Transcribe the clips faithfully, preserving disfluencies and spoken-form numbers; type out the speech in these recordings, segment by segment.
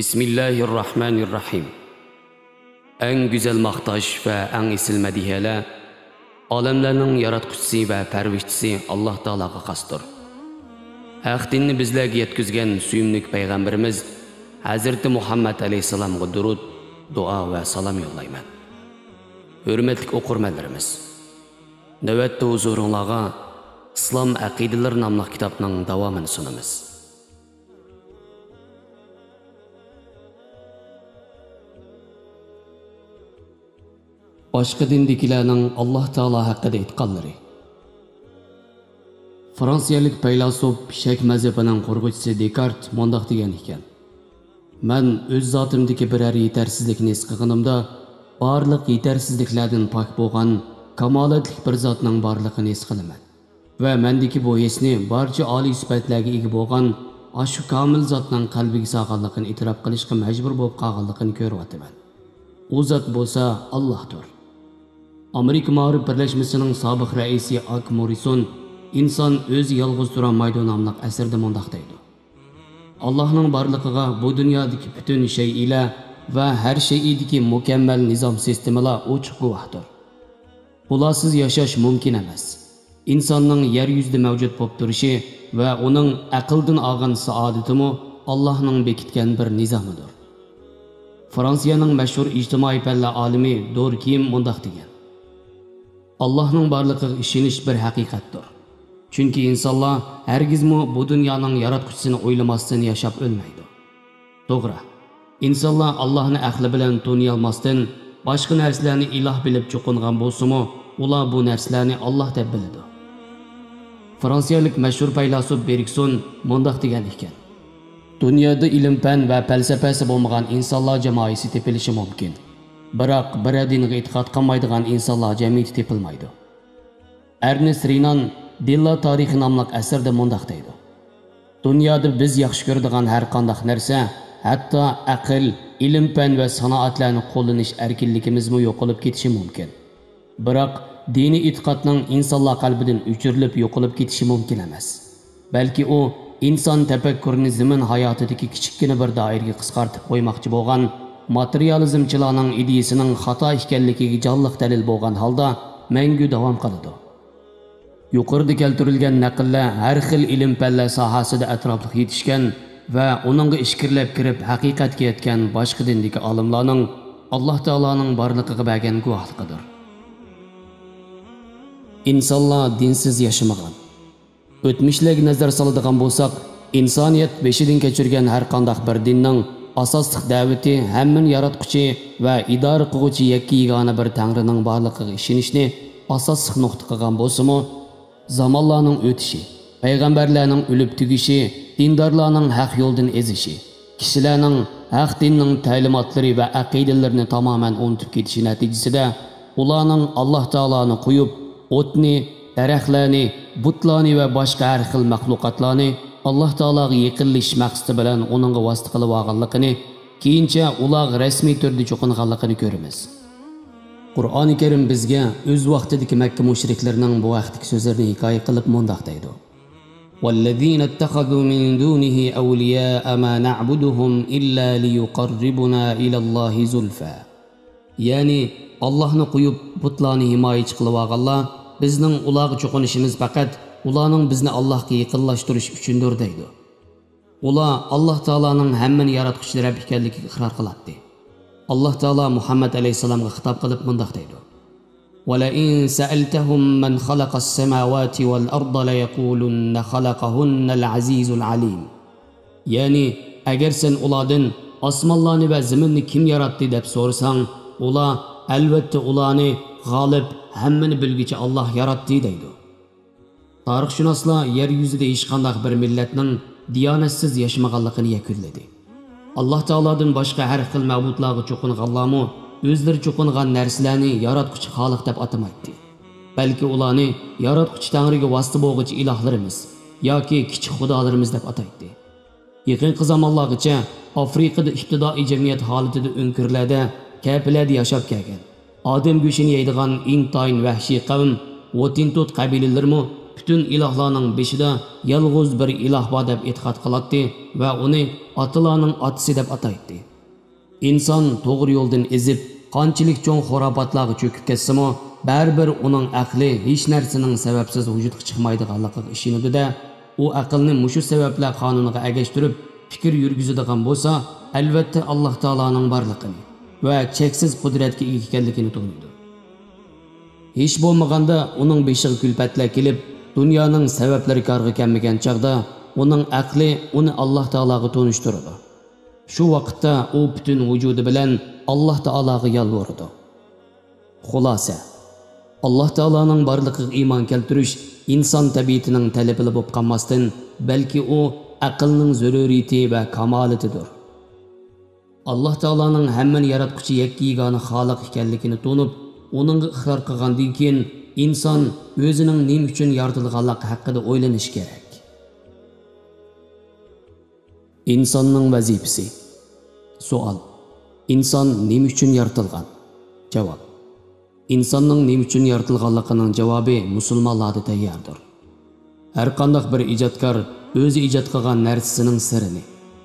بىسمىللاھىررەھمانىررەھىم. ئەڭ گۈزەل ماختاش ۋە ئەڭ ئېسىل مەدھىيەلەر ئالەملەرنىڭ ياراتقۇچىسى ۋە پەرۋىشچىسى ئاللاھ تائالاغا خاستۇر. ھەق دىننى بىزلەرگە يەتكۈزگەن سۆيۈملۈك پەيغەمبىرىمىز ھەزرىتى مۇھەممەد ئەلەيھىسسالامغا دۇرۇد، دۇئا ۋە سالام يوللايمەن. ھۆرمەتلىك ئوقۇرمەنلىرىمىز، نۆۋەتتە ھۇزۇرۇڭلارغا ئىسلام ئەقىدىلىرى ناملىق كىتابنىڭ داۋامىنى سۇنىمىز. باشقا دىندىكىلەرنىڭ ئاللاھ تائالا ھەققىدە ئېيتقانلىرى. فرانسىيەلىك پەيلاسوپ، شەك مەزھىپىنىڭ قۇرغۇچىسى دېكارت مۇنداق دېگەن ئىكەن: مەن ئۆز زاتىمدىكى بىرەر يېتەرسىزلىكنى ھېس قىلغىنىمدا، بارلىق يېتەرسىزلىكلەردىن پاك بولغان كامالەتلىك بىر زاتنىڭ بارلىقىنى ھېس قىلىمەن. ۋە مەندىكى بۇ ھېسنى بارچە ئالىي سۈپەتلەرگە ئىگە بولغان ئاشۇ كامىل زاتنىڭ قەلبىگە سالغانلىقىنى ئېتىراپ قىلىشقا مەجبۇر بولۇپ قالغانلىقىنى كۆرۈۋاتىمەن. ئۇ زات بولسا ئاللاھتۇر. ئامېرىكا مائارىپ بىرلەشمىسىنىڭ سابىق رەئىسى ئاك موررىسون، ئىنسان ئۆزى يالغۇز تۇرالمايدۇ ناملىق ئەسىرىدە مۇنداق دەيدۇ: ئاللاھنىڭ بارلىقىغا بۇ دۇنيادىكى پۈتۈن شەيئىلەر ۋە ھەر شەيئىدىكى مۇكەممەل نىزام سىستېمىلار ئوچۇق گۇۋاھتۇر. بۇلارسىز ياشاش مۇمكىن ئەمەس. ئىنساننىڭ يەر يۈزىدە مەۋجۇت بولۇپ تۇرۇشى ۋە ئۇنىڭ ئەقىلدىن ئالغان سائادىتىمۇ ئاللاھنىڭ بېكىتكەن بىر نىزامىدۇر. فرانسىيەنىڭ مەشھۇر ئىجتىمائىي پەنلەر ئالىمى دوركىم مۇنداق دېگەن: ئاللاھنىڭ بارلىقىغا ئىشىنىش بىر ھەقىقەتتۇر. چۈنكى ئىنسانلار ھەرگىزمۇ بۇ دۇنيانىڭ ياراتقۇچىسىنى ئويلىماستىن ياشاپ ئۆلمەيدۇ. توغرا، ئىنسانلار ئاللاھنى ئەقلى بىلەن تونۇيالماستىن، باشقا نەرسىلەرنى ئىلاھ بىلىپ چوقۇنغان بولسىمۇ، ئۇلار بۇ نەرسىلەرنى ئاللاھ دەپ بىلىدۇ. فرانسىيەلىك مەشھۇر پەيلاسوپ بېرگسون مۇنداق دېگەن ئىكەن: دۇنيادا ئىلىم-پەن ۋە پەلسەپىسى بولمىغان ئىنسانلار جامائىسى تېپىلىشى مۇمكىن، بىراق بىرەر دىنغا ئېتىقاد قىلمايدىغان ئىنسانلار جەمئىيىتى تېپىلمايدۇ. ئەرنېست رېنان دىنلار تارىخى ناملىق ئەسىرىدە مۇنداق دەيدۇ: دۇنيادا بىز ياخشى كۆرىدىغان ھەر قانداق نەرسە، ھەتتا ئەقىل، ئىلىم-پەن ۋە سانائەتلەرنى قوللىنىش ئەركىنلىكىمىزمۇ يوقىلىپ كېتىشى مۇمكىن. بىراق، دىنىي ئېتىقادنىڭ ئىنسانلار قەلبىدىن ئۆچۈرۈلۈپ يوقىلىپ كېتىشى مۇمكىن ئەمەس. بەلكى ئۇ ئىنسان تەپەككۇرىنى زېمىن ھاياتىدىكى كىچىككىنە بىر دائىرىگە قىسقارتىپ قويماقچى بولغان ماتېرىيالىزمچىلارنىڭ ئىدىيىسىنىڭ خاتا ئىكەنلىكىگە جانلىق دەلىل بولغان ھالدا مەڭگۈ داۋام قىلىدۇ. يۇقىرىدا كەلتۈرۈلگەن نەقىللەر ھەر خىل ئىلىم-پەنلەر ساھەسىدە ئەتراپلىق يېتىشكەن ۋە ئۇنىڭغا ئىچكىرىلەپ كىرىپ ھەقىقەتكە يەتكەن باشقا دىندىكى ئالىملارنىڭ ئاللاھ تائالانىڭ بارلىقىغا بەرگەن گۇۋاھلىقىدۇر. ئىنسانلار دىنسىز ياشىمىغان. ئۆتمۈشلەرگە نەزەر سالىدىغان بولساق، ئىنسانىيەت بېشىدىن كەچۈرگەن ھەر قانداق بىر دىننىڭ ئاساسلىق دەۋىتى ھەممىنى ياراتقۇچى ۋە ئىدارە قىلغۇچى يەككە يېگانە بىر تەڭرىنىڭ بارلىقىغا ئىشىنىشنى ئاساسلىق نۇقتا قىلغان بولسىمۇ، زامانلارنىڭ ئۆتۈشى، پەيغەمبەرلەرنىڭ ئۆلۈپ تۈگىشى، دىندارلارنىڭ ھەق يولدىن ئېزىشى، كىشىلەرنىڭ ھەق دىننىڭ تەلىماتلىرى ۋە ئەقىدىلىرىنى تامامەن ئۇنتۇپ كېتىشى نەتىجىسىدە، ئۇلارنىڭ ئاللاھ تائالانى قويۇپ، ئوتنى، دەرەخلەرنى، بۇتلارنى ۋە باشقا ھەر خىل مەخلۇقاتلارنى ئاللاھ تائالاغا يېقىنلىشىش مەقسىتى بىلەن ئۇنىڭغا ۋاسىتە قىلىۋالغانلىقىنى، كېيىنچە ئۇلارغا رەسمىي تۈردە چوقۇنغانلىقىنى كۆرىمىز. قۇرئانى كەرىم بىزگە ئۆز ۋاقتىدىكى مەككە مۇشرىكلىرىنىڭ بۇ ھەقتىكى سۆزلىرىنى ھېكايە قىلىپ مۇنداق دەيدۇ: والذين اتخذوا من دونه أولياء ما نعبدهم إلا ليقربونا إلى الله زلفى. يەنى، ئاللاھنى قويۇپ، بۇتلارنى ھىمايىچى قىلىۋالغانلار، بىزنىڭ ئۇلارغا چوقۇنۇشىمىز پەقەت ئۇلارنىڭ بىزنى ئاللاھقا يېقىنلاشتۇرۇشى ئۈچۈندۇر، دەيدۇ. ئۇلار ئاللاھ تائالانىڭ ھەممىنى ياراتقۇچى رەب ئىكەنلىكىگە ئىقرار قىلاتتى. ئاللاھ تائالا مۇھەممەد ئەلەيھىسسالامغا خىتاب قىلىپ مۇنداق دەيدۇ: ولئن سألتهم من خلق السماوات والأرض ليقولن خلقهن العزيز العليم. يەنى، ئەگەر سەن ئۇلاردىن ئاسمانلارنى ۋە زېمىننى كىم ياراتتى دەپ سورىساڭ، ئۇلار، ئەلۋەتتە، ئۇلارنى غالىب، ھەممىنى بىلگۈچى ئاللاھ ياراتتى، دەيدۇ. تارىخشۇناسلار يەر يۈزىدە ھېچقانداق بىر مىللەتنىڭ دىيانەتسىز ياشىمىغانلىقىنى يەكۈنلىدى. ئاللاھ تائالادىن باشقا ھەر خىل مەبۇدلارغا چوقۇنغانلارمۇ ئۆزلىرى چوقۇنغان نەرسىلەرنى ياراتقۇچى خالىق دەپ ئاتىمايتتى. بەلكى ئۇلارنى ياراتقۇچى تەڭرىگە ۋاسىتە بولغۇچى ئىلاھلىرىمىز ياكى كىچىك خۇدالىرىمىز دەپ ئاتايتتى. يېقىنقى زامانلارغىچە ئافرىقىدا ئىپتىدائىي جەمئىيەت ھالىتىدە ئۆڭكۈرلەردە، كەپىلەردە ياشاپ كەلگەن، ئادەم گۆشىنى يەيدىغان ئىنتايىن ۋەھشىي قەۋم ۋوتىنتوت قەبىلىلىرىمۇ پۈتۈن ئىلاھلارنىڭ بېشىدا يالغۇز بىر ئىلاھ بار دەپ ئېتىقاد قىلاتتى ۋە ئۇنى ئاتىلارنىڭ ئاتىسى دەپ ئاتايتتى. ئىنسان توغرا يولدىن ئېزىپ، قانچىلىك چوڭ خۇراپاتلارغا چۆكۈپ كەتسىمۇ، بەرىبىر ئۇنىڭ ئەقلى ھېچ نەرسىنىڭ سەۋەبسىز ۋۇجۇدقا چىقمايدىغانلىقىغا ئىشىنىدۇ-دە، ئۇ ئەقىلنى مۇشۇ سەۋەبلەر قانۇنىغا ئەگەشتۈرۈپ، پىكىر يۈرگۈزىدىغان بولسا، ئەلۋەتتە، ئاللاھ تائالانىڭ بارلىقىنى ۋە چەكسىز قۇدرەتكە ئىگە ئىكەنلىكىنى تونۇيدۇ. ھېچ بولمىغاندا ئۇنىڭ بېشىغا كۈلپەتلەر كېلىپ، دۇنيانىڭ سەۋەبلىرى كارغا كەلمىگەن چاغدا، ئۇنىڭ ئەقلى ئۇنى ئاللاھ تائالاغا تونۇشتۇرىدۇ. شۇ ۋاقىتتا ئۇ پۈتۈن ۋۇجۇدى بىلەن ئاللاھ تائالاغا يالۋۇرىدۇ. خۇلاسە، ئاللاھ تائالانىڭ بارلىقىغا ئىمان كەلتۈرۈش ئىنسان تەبىئىتىنىڭ تەلىپىلا بولۇپ قالماستىن، بەلكى ئۇ ئەقىلنىڭ زۆرۈرىيىتى ۋە كامالىتىدۇر. ئاللاھ تائالانىڭ ھەممىنى ياراتقۇچى يەككە يېگانە خالىق ئىكەنلىكىنى تونۇپ، ئۇنىڭغا ئىقرار قىلغاندىن كېيىن، ئىنسان ئۆزىنىڭ نېمە ئۈچۈن يارىتىلغانلىقى ھەققىدە ئويلىنىشى كېرەك. ئىنساننىڭ ۋەزىپىسى. سوئال: ئىنسان نېمە ئۈچۈن يارىتىلغان؟ جاۋاب: ئىنساننىڭ نېمە ئۈچۈن يارىتىلغانلىقىنىڭ جاۋابى مۇسۇلمانلاردا تەيياردۇر. ھەرقانداق بىر ئىجادكار ئۆزى ئىجاد قىلغان نەرسىسىنىڭ سىرىنى،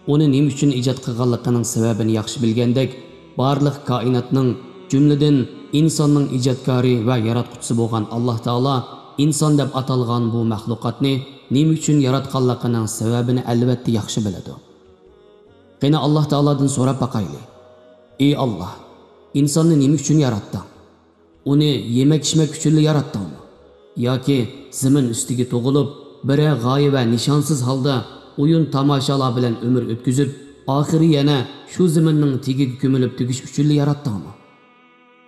ئۇنى نېمە ئۈچۈن ئىجاد قىلغانلىقىنىڭ سەۋەبىنى ياخشى بىلگەندەك، بارلىق كائىناتنىڭ، جۈملىدىن ئىنساننىڭ ئىجادكارى ۋە ياراتقۇچىسى بولغان ئاللاھ تائالا ئىنسان دەپ ئاتالغان بۇ مەخلۇقاتنى نېمە ئۈچۈن ياراتقانلىقىنىڭ سەۋەبىنى ئەلۋەتتە ياخشى بىلىدۇ. قېنى، ئاللاھ تائالادىن سوراپ باقايلى. ئى ئاللاھ، ئىنساننى نېمە ئۈچۈن ياراتتىڭ؟ ئۇنى يېمەك-ئىچمەك ئۈچۈنلا ياراتتىڭمۇ؟ ياكى زېمىن ئۈستىگە تۇغۇلۇپ، بىرەر غايە ۋە نىشانسىز ھالدا ئويۇن-تاماشالار بىلەن ئۆمۈر ئۆتكۈزۈپ، ئاخىرى يەنە شۇ زېمىننىڭ تېگىگە كۆمۈلۈپ تۈگىشى ئۈچۈنلا ياراتتىڭمۇ؟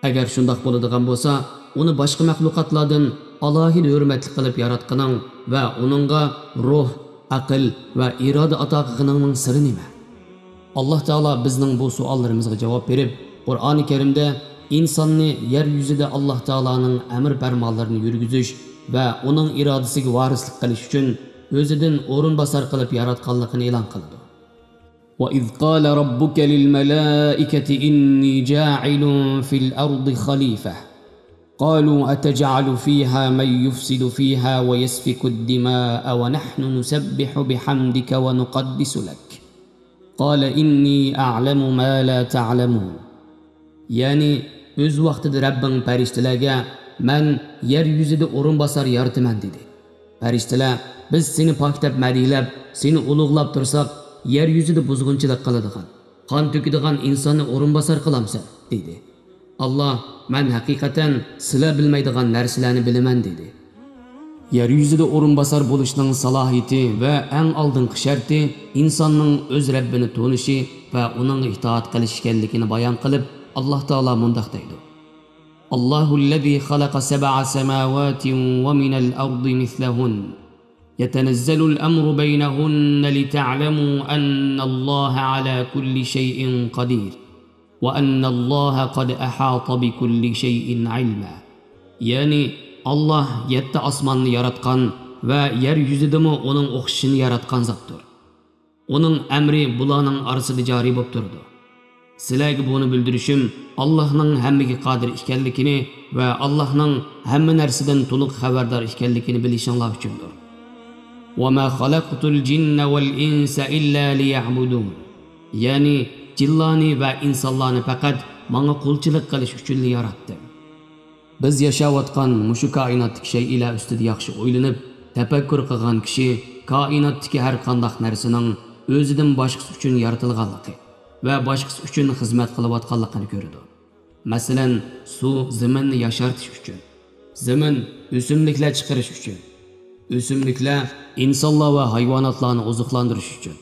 ئەگەر شۇنداق بولىدىغان بولسا، ئۇنى باشقا مەخلۇقاتلاردىن ئالاھىدە ھۆرمەتلىك قىلىپ ياراتقىنىڭ ۋە ئۇنىڭغا روھ، ئەقىل ۋە ئىرادە ئاتا قىلغىنىڭنىڭ سىرى نېمە؟ ئاللاھ تائالا بىزنىڭ بۇ سوئاللىرىمىزغا جاۋاب بېرىپ، قۇرئانى كەرىمدە ئىنساننى يەر يۈزىدە ئاللاھ تائالانىڭ ئەمر پەرمانلىرىنى يۈرگۈزۈش ۋە ئۇنىڭ ئىرادىسىگە ۋارىسلىق قىلىش ئۈچۈن ئۆزىدىن ئورۇنباسار قىلىپ ياراتقانلىقىنى ئېلان قىلىدۇ. وإذ قال ربك للملائكة إني جاعل في الأرض خليفة قالوا أتجعل فيها من يفسد فيها ويسفك الدماء ونحن نسبح بحمدك ونقدس لك قال إني أعلم ما لا تعلمون. يەنى، ئۆز ۋاقتىدا رەببىڭ پەرىشتىلەرگە، مەن يەر يۈزىدە ئورۇنباسار يارىتىمەن، دېدى. پەرىشتىلەر، بىز سېنى پاك دەپ مەدھىيلەپ، سېنى ئۇلۇغلاپ تۇرساق، يەر يۈزىدە بۇزغۇنچىلىق قىلىدىغان، قان تۆكىدىغان ئىنساننى ئورۇنباسار قىلامسەن؟ دېدى. ئاللاھ، مەن ھەقىقەتەن سىلەر بىلمەيدىغان نەرسىلەرنى بىلىمەن، دېدى. يەر يۈزىدە ئورۇنباسار بولۇشنىڭ سالاھىيىتى ۋە ئەڭ ئالدىنقى شەرتى ئىنساننىڭ ئۆز رەببىنى تونۇشى ۋە ئۇنىڭغا ئىتائەت قىلىشى ئىكەنلىكىنى بايان قىلىپ، ئاللاھ تائالا مۇنداق دەيدۇ: الله الذي خلق سبع سماوات ومن الأرض مثلهن يتنزل الأمر بينهن لتعلموا أن الله على كل شيء قدير وأن الله قد أحاط بكل شيء علما. يەنى، ئاللاھ يەتتە ئاسماننى ياراتقان ۋە يەر يۈزىدىمۇ ئۇنىڭ ئوخشىشىنى ياراتقان زاتتۇر. ئۇنىڭ ئەمرى بۇلارنىڭ ئارىسىدا جارى بولۇپ تۇرىدۇ. سىلەرگە بۇنى بىلدۈرۈشۈم، ئاللاھنىڭ ھەممىگە قادىر ئىكەنلىكىنى ۋە ئاللاھنىڭ ھەممە نەرسىدىن تولۇق خەۋەردار ئىكەنلىكىنى بىلىشىڭلار ئۈچۈندۇر. وما خلقت الجن والإنس إلا ليعبدون. يەنى، جىنلارنى ۋە ئىنسانلارنى پەقەت ماڭا قۇلچىلىق قىلىش ئۈچۈنلا ياراتتىم. بىز ياشاۋاتقان مۇشۇ كائىناتتىكى شەيئىلەر ئۈستىدە ياخشى ئويلىنىپ، تەپەككۇر قىلغان كىشى كائىناتتىكى ھەر قانداق نەرسىنىڭ ئۆزىدىن باشقىسى ئۈچۈن يارىتىلغانلىقى ۋە باشقىسى ئۈچۈن خىزمەت قىلىۋاتقانلىقىنى كۆرىدۇ. مەسىلەن، سۇ زېمىننى ياشارتىش ئۈچۈن، زېمىن ئۆسۈملۈكلەر چىقىرىش ئۈچۈن، ئۆسۈملۈكلەر ئىنسانلار ۋە ھايۋاناتلارنى ئوزۇقلاندۇرۇش ئۈچۈن،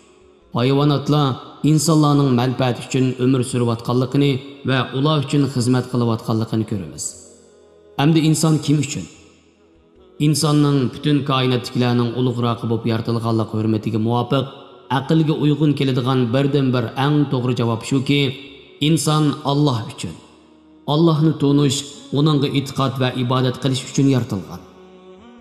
ھايۋاناتلار ئىنسانلارنىڭ مەنپەئەتى ئۈچۈن ئۆمۈر سۈرۈۋاتقانلىقىنى ۋە ئۇلار ئۈچۈن خىزمەت قىلىۋاتقانلىقىنى كۆرىمىز. ئەمدى ئىنسان كىم ئۈچۈن؟ ئىنساننىڭ پۈتۈن كائىناتتىكىلەرنىڭ ئۇلۇغراقى بولۇپ يارىتىلغانلىقى ھۆرمىتىگە مۇۋاپىق، ئەقىلگە ئۇيغۇن كېلىدىغان بىردىنبىر ئەڭ توغرا جاۋاب شۇكى، ئىنسان ئاللاھ ئۈچۈن، ئاللاھنى تونۇش، ئۇنىڭغا ئېتىقاد ۋە ئىبادەت قىلىش ئۈچۈن يارىتىلغان.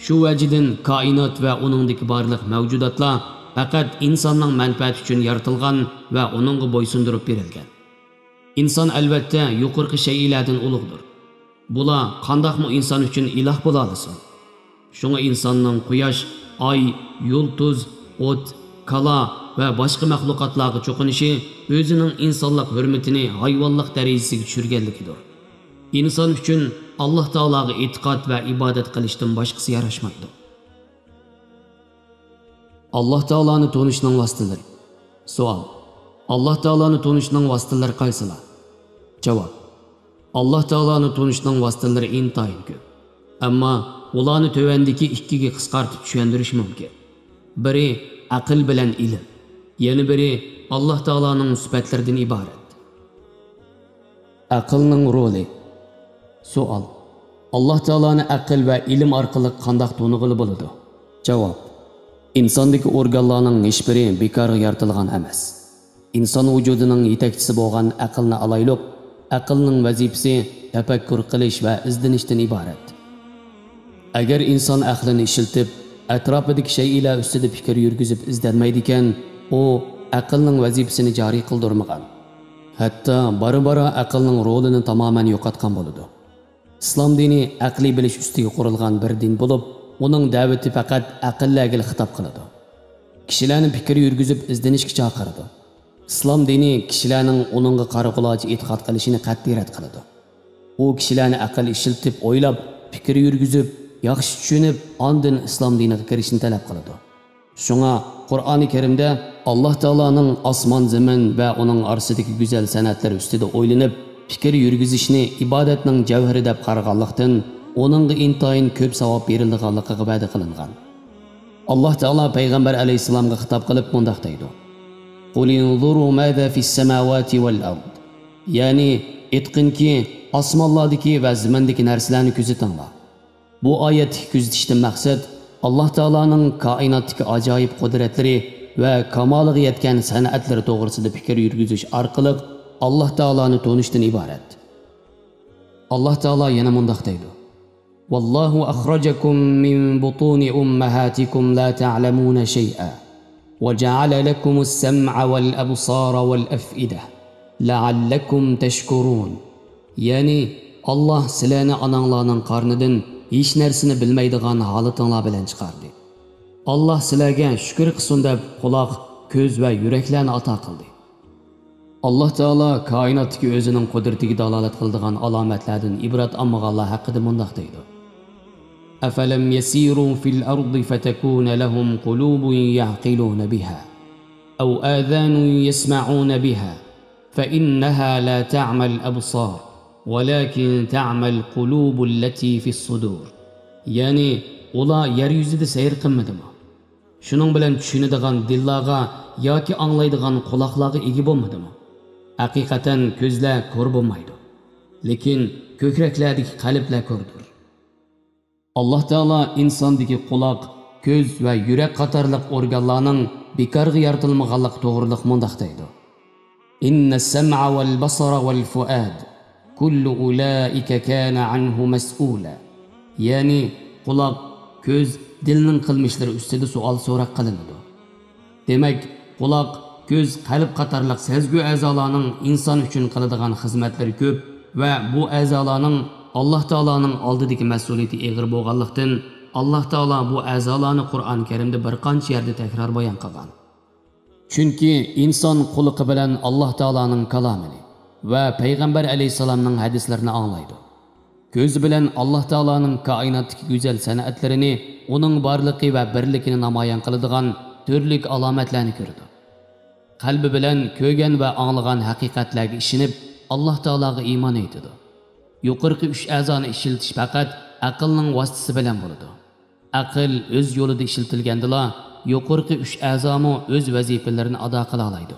شۇ ۋەجىدىن كائىنات ۋە ئۇنىڭدىكى بارلىق مەۋجۇداتلار پەقەت ئىنساننىڭ مەنپەئەتى ئۈچۈن يارىتىلغان ۋە ئۇنىڭغا بويسۇندۇرۇپ بېرىلگەن. ئىنسان ئەلۋەتتە يۇقىرىقى شەيئىلەردىن ئۇلۇغدۇر. بۇلار قانداقمۇ ئىنسان ئۈچۈن ئىلاھ بولالىسۇن؟ شۇڭا ئىنساننىڭ قۇياش، ئاي، يۇلتۇز، ئوت، كالا ۋە باشقا مەخلۇقاتلارغا چوقۇنۇشى ئۆزىنىڭ ئىنسانلىق ھۆرمىتىنى ھايۋانلىق دەرىجىسىگە چۈشۈرگەنلىكىدۇر. ئىنسان ئۈچۈن ئاللاھ تائالاغا ئېتىقاد ۋە ئىبادەت قىلىشتىن باشقىسى ياراشمايدۇ. ئاللاھ تائالانى تونۇشنىڭ ۋاسىتىلىرى. سوئال: ئاللاھ تائالانى تونۇشنىڭ ۋاسىتىلىرى قايسىلار؟ جاۋاب: ئاللاھ تائالانى تونۇشنىڭ ۋاسىتىلىرى ئىنتايىن كۆپ. ئەمما ئۇلارنى تۆۋەندىكى ئىككىگە قىسقارتىپ چۈشەندۈرۈش مۇمكىن. بىرى ئەقىل بىلەن ئىلىم، يەنە بىرى ئاللاھ تائالانىڭ سۈپەتلىرىدىن ئىبارەت. ئەقىلنىڭ رولى. سوئال: ئاللاھ تائالانى ئەقىل ۋە ئىلىم ئارقىلىق قانداق تونۇغىلى بولىدۇ؟ جاۋاب: ئىنساندىكى ئورگانلارنىڭ ھېچبىرى بىكارغا يارىتىلغان ئەمەس. ئىنسان ۋۇجۇدىنىڭ يېتەكچىسى بولغان ئەقىلنى ئالايلۇق، ئەقىلنىڭ ۋەزىپىسى تەپەككۇر قىلىش ۋە ئىزدىنىشتىن ئىبارەت. ئەگەر ئىنسان ئەقلىنى ئىشلىتىپ، ئەتراپىدىكى شەيئىلەر ئۈستىدە پىكىر يۈرگۈزۈپ ئىزدەنمەيدىكەن، ئۇ ئەقىلنىڭ ۋەزىپىسىنى جارى قىلدۇرمىغان، ھەتتا بارا-بارا ئەقىلنىڭ رولىنى تامامەن يوقاتقان بولىدۇ. ئىسلام دىنى ئەقلىي بىلىش ئۈستىگە قۇرۇلغان بىر دىن بولۇپ، ئۇنىڭ دەۋىتى پەقەت ئەقىللەرگىلا خىتاب قىلىدۇ. كىشىلەرنى پىكىر يۈرگۈزۈپ ئىزدىنىشكە چاقىرىدۇ. ئىسلام دىنى كىشىلەرنىڭ ئۇنىڭغا قارا-قۇلاچ ئېتىقاد قىلىشىنى قەتئىي رەت قىلىدۇ. ئۇ كىشىلەرنى ئەقىل ئىشلىتىپ ئويلاپ، پىكىر يۈرگۈزۈپ، ياخشى چۈشىنىپ، ئاندىن ئىسلام دىنىغا كىرىشنى تەلەپ قىلىدۇ. شۇڭا قۇرئانى كەرىمدە ئاللاھ تائالانىڭ ئاسمان-زېمىن ۋە ئۇنىڭ ئارىسىدىكى گۈزەل سەنئەتلەر ئۈستىدە ئويلىنىپ، پىكىر يۈرگۈزۈشنى ئىبادەتنىڭ جەۋھىرى دەپ قارىغانلىقتىن، ئۇنىڭغا ئىنتايىن كۆپ ساۋاب بېرىلىدىغانلىقىغا ۋەدە قىلىنغان. ئاللاھ تائالا پەيغەمبەر ئەلەيھىسسالامغا خىتاب قىلىپ مۇنداق دەيدۇ: قل انظروا ماذا في السماوات والأرض. يەنى، ئېيتقىنكى، ئاسمانلاردىكى ۋە زېمىندىكى نەرسىلەرنى كۆزىتىڭلار. بۇ ئايەتتىكى كۆزىتىشتىن مەقسەت، ئاللاھ تائالانىڭ كائىناتتىكى ئاجايىپ قۇدرەتلىرى ۋە كامالىغا يەتكەن سەنئەتلىرى توغرىسىدا پىكىر يۈرگۈزۈش ئارقىلىق ئاللاھ تائالانى تونۇشتىن ئىبارەت. ئاللاھ تائالا يەنە مۇنداق دەيدۇ: والله أخرجكم من بطون أمهاتكم لا تعلمون شيئا وجعل لكم السمع والأبصار والأفئدة لعلكم تشكرون. يەنى، ئاللاھ سىلەرنى ئاناڭلارنىڭ قارنىدىن ھېچ نەرسىنى بىلمەيدىغان ھالىتىڭلار بىلەن چىقاردى. ئاللاھ سىلەرگە شۈكۈر قىلسۇن دەپ قۇلاق، كۆز ۋە يۈرەكلەرنى ئاتا قىلدى. ئاللاھ تائالا كائىناتتىكى ئۆزىنىڭ قۇدرىتىگە دالالەت قىلىدىغان ئالامەتلەردىن ئىبرەت ئالمىغانلار ھەققىدە مۇنداق دەيدۇ: أفلم يسيروا في الأرض فتكون لهم قلوب يعقلون بها أو آذان يسمعون بها فإنها لا تعمى الأبصار ولكن تعمى القلوب التي في الصدور. يەنى، ئۇلار يەر يۈزىدە سەير قىلمىدىمۇ؟ شۇنىڭ بىلەن چۈشىنىدىغان دىللارغا ياكى ئاڭلايدىغان قۇلاقلارغا ئىگە بولمىدىمۇ؟ ھەقىقەتەن كۆزلەر كور بولمايدۇ، لېكىن كۆكرەكلەردىكى قەلبلەر كوردۇر. ئاللاھ تائالا ئىنساندىكى قۇلاق، كۆز ۋە يۈرەك قاتارلىق ئورگانلارنىڭ بىكارغا يارىتىلمىغانلىقى توغرىلىق مۇنداق دەيدۇ: إن السمع والبصر والفؤاد كل أولئك كان عنه مسؤولا. يەنى، قۇلاق، كۆز، دىلنىڭ قىلمىشلىرى ئۈستىدە سوئال-سوراق قىلىنىدۇ. دېمەك، قۇلاق، كۆز، قەلب قاتارلىق سەزگۈ ئەزالارنىڭ ئىنسان ئۈچۈن قىلىدىغان خىزمەتلىرى كۆپ ۋە بۇ ئەزالارنىڭ ئاللاھ تائالانىڭ ئالدىدىكى مەسئۇلىيىتى ئېغىر بولغانلىقتىن، ئاللاھ تائالا بۇ ئەزالارنى قۇرئان كەرىمدە بىر قانچە يەردە تەكرار بايان قىلغان. چۈنكى ئىنسان قۇلىقى بىلەن ئاللاھ تائالانىڭ كالامىنى ۋە پەيغەمبەر ئەلەيھىسسالامنىڭ ھەدىسلىرىنى ئاڭلايدۇ. كۆزى بىلەن ئاللاھ تائالانىڭ كائىناتتىكى گۈزەل سەنئەتلىرىنى، ئۇنىڭ بارلىقى ۋە بىرلىكىنى نامايان قىلىدىغان تۈرلۈك ئالامەتلەرنى كۆرىدۇ. قەلبى بىلەن كۆرگەن ۋە ئاڭلىغان ھەقىقەتلەرگە ئىشىنىپ، ئاللاھ تائالاغا ئىمان ئېيتىدۇ. يۇقىرىقى ئۈچ ئەزانى ئىشلىتىش پەقەت ئەقىلنىڭ ۋاسىتىسى بىلەن بولىدۇ. ئەقىل ئۆز يولىدا ئىشلىتىلگەندىلا، يۇقىرىقى ئۈچ ئەزامۇ ئۆز ۋەزىپىلىرىنى ئادا قىلالايدۇ.